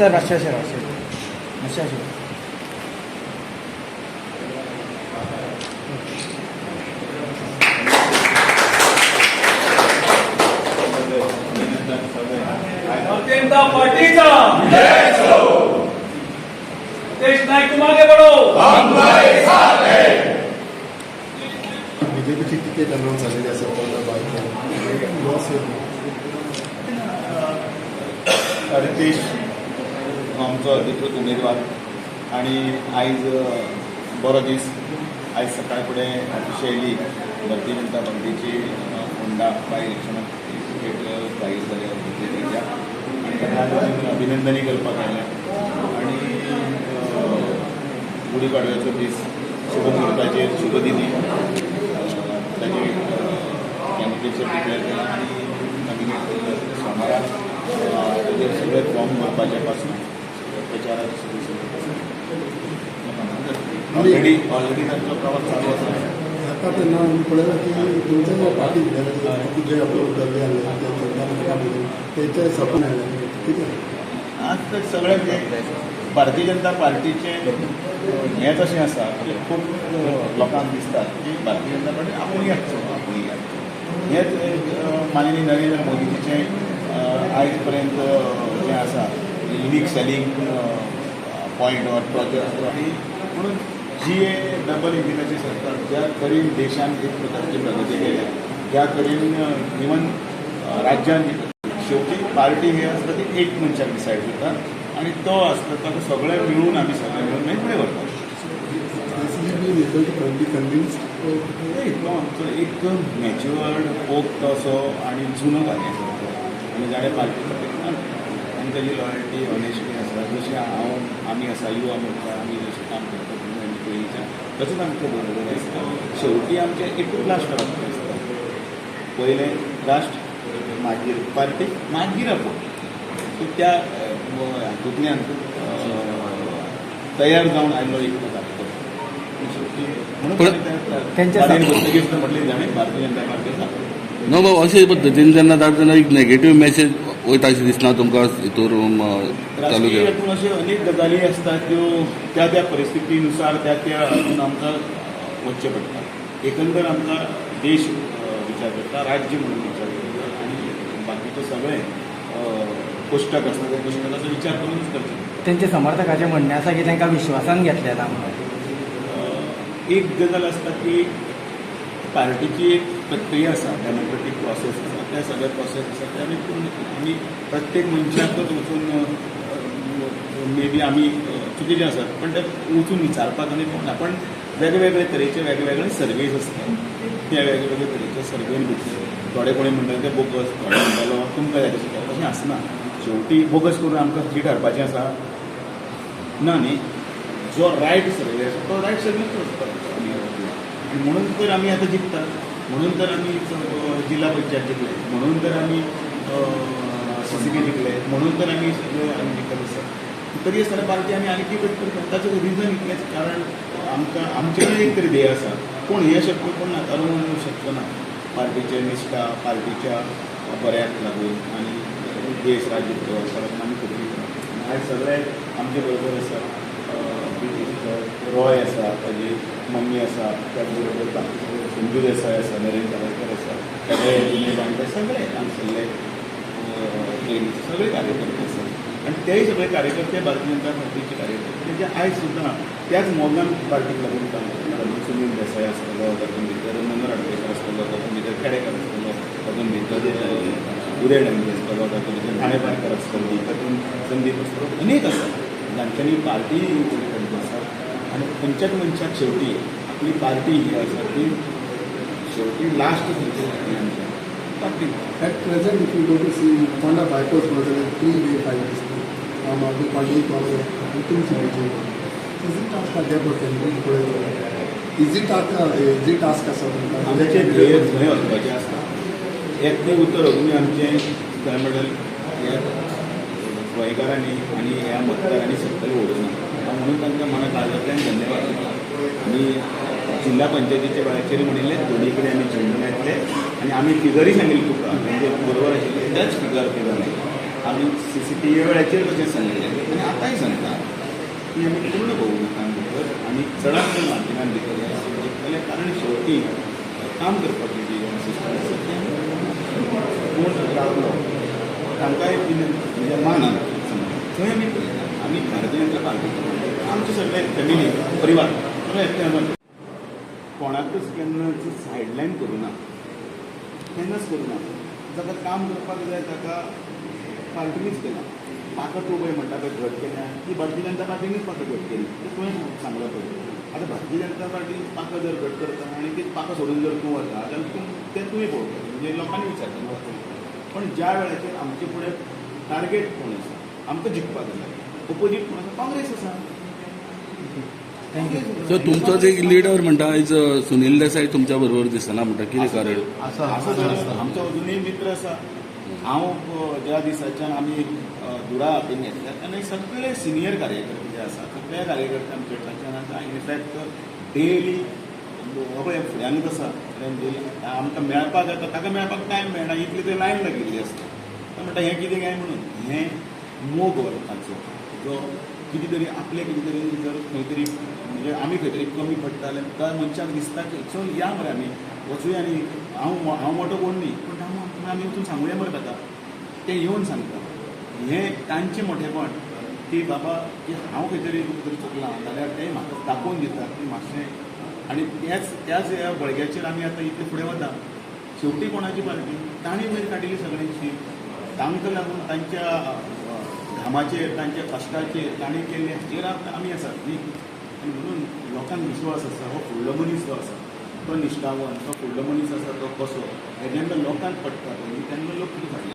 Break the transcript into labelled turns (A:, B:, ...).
A: Sir, मातशें अशें राव, अशें मातशें अशें.
B: भारतीय जनता पार्टीचा नितेश नाईक, तुम आगे बढ़ो.
C: बीजेपीची तिकीट अनाऊन्स झालेली असेल फोंडा बायको लॉस.
D: रितेश आमचो अधिकृत उमेदवार आणि आयज बरो दीस. आयज सकाळ फुडें ऑफिशियली भारतीय जनता पार्टीची फोंडा बाय इलेक्शनाक तिकेट जाहीर जाल्या बीजेपीच्या आनी ताका आमी अभिनंदनूय करपाक आयल्या. आनी गुडी पाडव्याचो दीस, शुभ मुहूर्ताचेर शुभ दिनी ताजी कॅन्डिडेटचर डिक्लेअर केला आनी मागीर सोमारा ताजेर सगळे फॉर्म भरपाचे पासून प्रचाराची सगळी सुरू ऑलरेडी ऑलरेडी तांचो प्रवास चालू आसा.
C: आता तेन्ना आमी पळयलां की तुमच्या जे पार्टी भितर जे आपले उदरले आसले ते तेचे सपन आयलें कितें?
D: आज तर सगळे म्हणजे भारतीय जनता पार्टीचें हें तशें आसा की खूब लोकांक दिसता की भारतीय जनता पार्टी आपूण याचो, आपूण याचो. हेंच माननीय नरेंद्र मोदीजीचें आयज पर्यंत जें आसा unique selling point or project. आनी म्हणून जी डबल इंजिनाची सरकार ज्या तरेन देशान एक प्रकारची प्रगती केल्या, ज्या तरेन इवन राज्यान, शेवटी पार्टी ही आसता ती एक मनशाक डिसायड करता आनी तो आसता ताका सगळे मेळून, आमी सगळे मेळून मागीर फुडें व्हरता.
C: Has he been able to be convinced?
D: तो आमचो एक मॅच्युअर्ड, पोक्त असो आनी जुनो कार्यकर्तो आनी जाणें पार्टी खातीर काम केलां आनी ताजी लॉयल्टी, ऑनेस्टी आसा. जशें हांव, आमी आसा युवा मोर्चा, आमी जशें काम करता आमी पयलींच्यान, तशेंच आमचें बरोबर आसता. शेवटी आमचें एकूच राष्ट्र आसता, पयलें राष्ट्र, मागीर पार्टी, मागीर आपूण. सो त्या हातूंतल्यान तयार जावन आयलो एक कार्यकर्तो. शेवटी म्हणून
A: त्यांच्या
D: बसतकीच म्हटलें जाणें भारतीय जनता पार्टी
E: नो बाबा, अशे पद्दतीन जेन्ना जाता तेन्ना एक नेगेटीव मॅसेज वयता अशें दिसना तुमकां हितूर
D: राजकीय
E: तालुक्यात?
D: हातून अश्यो अनेक गजाली आसतात, त्यो त्या त्या परिस्थितीनुसार त्या त्या हातून आमकां वचचें पडटा. एकंदर आमकां देश विचार करता, राज्य म्हणून विचार करता आनी बाकीचें सगळें कोश्टक आसता, त्या कोश्टकाचो विचार करूनच करचें पडटा.
A: तेंच्या समर्थकाचें म्हणणें आसा की तांकां विश्वासान घेतलें ना म्हणून.
D: एक गजाल आसता की पार्टीची एक प्रक्रिया आसा, डेमोक्रेटीक प्रोसेस आसा. त्या सगळे प्रोसेस आसा ते आमी पूर्ण केले. आमी प्रत्येक मनशाकच वचून, मे बी आमी चुकीचे आसात, पण ते वचून विचारपाक आनी कोण ना, पण वेगवेगळे तरेचे वेगवेगळे सर्वेज आसतात. त्या वेगवेगळे तरेचे सर्वेन भितर थोडे कोणी म्हणटाले ते बोगस, थोडे म्हणटालो तुमकां जाय तशें केलें. तशें आसना. शेवटी बोगस करून आमकां सीट हाडपाचें आसा ना न्ही. जो रायट सर्वे आसा तो रायट सर्वेच वचपाक आमी. आनी म्हणून तर आमी आतां जिखतात, म्हणून तर आमी जिल्हा पंचायत जिखले, म्हणून तर आमी सीसीके जिखले, म्हणून तर आमी सगळे आमी जिखत आसा. तरी आसतना पार्टी आमी आनी वेट करता. ताचो रिजन इतलेंच, कारण आमकां आमचे कडेन एक तरी ध्येय आसा. कोण हें शक्य, कोण नाकारूंक शकचो ना. पार्टीचे निश्ठा, पार्टीच्या बऱ्याक लागून आनी देश, राज्य फुडें वचपाक लागून आमी करपी. आयज सगळे आमचे बरोबर आसा. रॉय आसा, ताजी मम्मी आसा, त्याच बरोबर बाकी सगळे संजू देसाय आसा, नरेंद्र सावयकर आसा, सगळे जुने बांदे, सगळे हांगसरले ट्रेनीचे सगळे कार्यकर्ते आसात. आनी तेय सगळे कार्यकर्ते भारतीय जनता पार्टीचे कार्यकर्ते जे आयज सुद्दां त्याच मोगान पार्टीक लागून काम करता. तातूंत सुनील देसाय आसतलो, तातूंत भितर मनोहर आडवेकर आसतलो, तातूंत भितर खेडेकर आसतलो, तातूंत भितर उदय डांगी आसतलो, तातूंत भितर ठाणे पारकर आसतली, तातूंत संदीप आसतलो, अनेक आसा जांच्यांनी पार्टी आसा. आनी खंयच्याच मनशाक शेवटी आपली पार्टी ही आसा ती शेवटी लास्ट खंयची आमच्या party.
C: At present, if you go to see Ponda bypolls म्हणत जाल्यार थ्री वे फायट दिसता, आम आदमी पार्टी, काँग्रेस आनी तुमची बीजेपी. इजी टास्क आहा पळय पळयत जाल्यार, इजी टास्क, इजी टास्क आसा तुमकां?
D: आमचें ध्येय थंय वचपाचें आसता. एक तें उतर अजुनूय आमचें खरें म्हणल्यार ह्या गोंयकारांनी आनी ह्या मतदारांनी सकयल ओडूंक ना. हांव म्हणून तांकां मना काळजांतल्यान धन्यवाद दिता. आमी जिल्हा पंचायतीच्या वेळाचेर म्हणिल्लें, दोनी कडेन आमी जिंकून येतले आनी आमी फिगरूय सांगिल्ली तुका, म्हणजे बरोबर आशिल्ले, त्याच फिगर फिगर. आमी CCPA वेळाचेर तशें सांगिल्लें आनी आतांय सांगता की आमी पूर्ण बहुमतान भितर आनी चडांत चड मार्जिनान भितर ह्या जिखतले, कारण शेवटी काम करपाची जी सिस्टम आसा ती कोण रावलो तांकांय म्हणजे मान समज थंय आमी पळयता. आमी भारतीय जनता पार्टी आमचे सगळे फॅमिली परिवार सगळे एकठांय, कोणाकच केन्नाच सायडलायन करूं ना, केन्नाच करूं ना. जाका काम करपाक जाय ताका पार्टीनीच केलां. पाकट उबय म्हणटा पळय घट केल्या ती भारतीय जनता पार्टीनूच पाकट घट केली, तें तुवें सांगलां पळय. आतां भारतीय जनता पार्टी पाकां जर घट करता आनी ती पाकां सोडून जर तूं वता जाल्यार तूं तें तुवें पळोवपाचें, म्हणजे लोकांनी विचारचें. पण ज्या वेळाचेर आमचे फुडें टार्गेट कोण आसा, आमकां जिखपाक जाय, ओपोजीट कोण आसा, काँग्रेस आसा.
A: Thank you.
E: सो तुमचोच एक लिडर म्हणटा आयज सुनील देसाई तुमच्या बरोबर दिसना म्हणटा, कितें कारण?
D: आसा आमचो अजुनूय मित्र आसा. हांव ज्या दिसाच्यान आमी धुरा हातीन घेतल्या तेन्ना सगळे सिनियर कार्यकर्ते जे आसा सगळे कार्यकर्ते आमचे ताच्यान आतां इनफॅक्ट डेली अभय फुड्यानूच आसा. आमकां मेळपाक येता, ताका मेळपाक टायम मेळना, इतली थंय लायन लागिल्ली आसता. तो म्हणटा हें कितें काय म्हणून, हें मोग लोकांचो जो कितें तरी आपलें कितें तरी जर खंय तरी म्हणजे आमी खंय तरी कमी पडटा जाल्यार त्या मनशाक दिसता की चल या मरे आमी वचुया आनी हांव मोटो कोण न्ही, पूण आमी वचून सांगुया मरे ताका, तें येवन सांगता. हें तांचें मोठेपण की बाबा की हांव खंय तरी कितें तरी चुकलां जाल्यार तें म्हाका दाखोवन दिता की मातशें, आनी त्याच ह्या बळग्याचेर आमी आतां इतले फुडें वता. शेवटी कोणाची पार्टी तांणी वयर काडिल्ली सगळ्यांची, तांकां लागून तांच्या घामाचेर तांच्या कश्टाचेर तांणी केल्ले हाचेर आमी आसात न्ही. आनी म्हणून लोकांक विश्वास आसा हो फुडलो मनीस जो आसा तो निश्ठावन, तो फुडलो मनीस आसा तो कसो हें जेन्ना लोकांक पडटा पळय तेन्ना लोक कितें फाटल्यान.